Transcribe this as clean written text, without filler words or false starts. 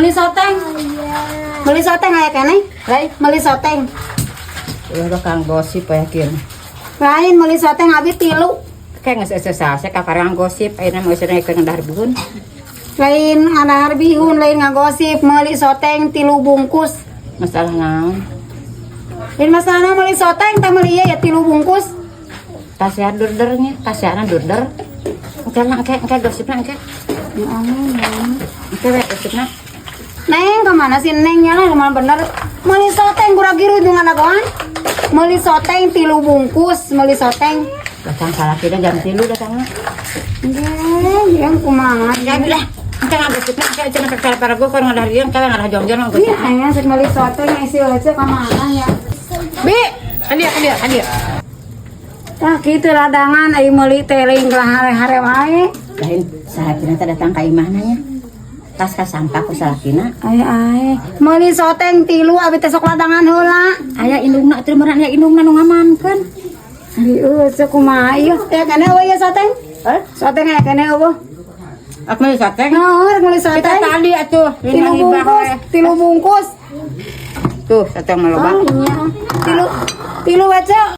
Meuli soteng. Meuli soteng aya keneh? Lain. Meuli soteng. Ulah bakal gosip ya kieu. Lain meuli soteng abi tilu. Kayak geus sase kakarang gosip ayeuna mah geus naikeun ngadahar bihun. Lain ngadahar bihun, lain ngagosip, meuli soteng tilu bungkus. Masalah naon? Lain masalahna meuli soteng teh meuli ieu ya tilu bungkus. Kasihan durdernya, kasihan durder. Engke lah, engke engke gosipna engke. Ya Allah, ya Allah. Engke we gosipna. Neng kemana sih Neng nya lah kemana bener meuli soteng gura-giru jeung ngadagoan. Meuli soteng tilu bungkus, meuli soteng. Datang salakina jam 3 datangna. Nggih, yang kumaha? Ya lah. Engke ngagosipna engke cenah ka para gua ngadahar ieu engke ngadahar jongjon Iya, gosip. Aya sek meuli soteng isi aja kemana ya? Bi, kan dia, kan dia, kan dia. Tah kitu ladangan ai meuli teh lain hare-hare wae. Lain salakina teh datang ka imahna nya. Tas ka sampah ku salakina. Ai ai, meuli soteng tilu abi teh sok ladangan heula. Aya indungna teu meureun aya indungna nu ngamankeun. Ari eueuh cek kumaha ieu? Ya keneh eueuh ieu soteng? Hah? Soteng aya keneh eueuh? Aku meuli soteng. Heeh, rek meuli Kita soteng. tadi atuh Tilu bungkus, tilu bungkus. Tuh, soteng mah loba. Oh iya. Tilu tilu baca.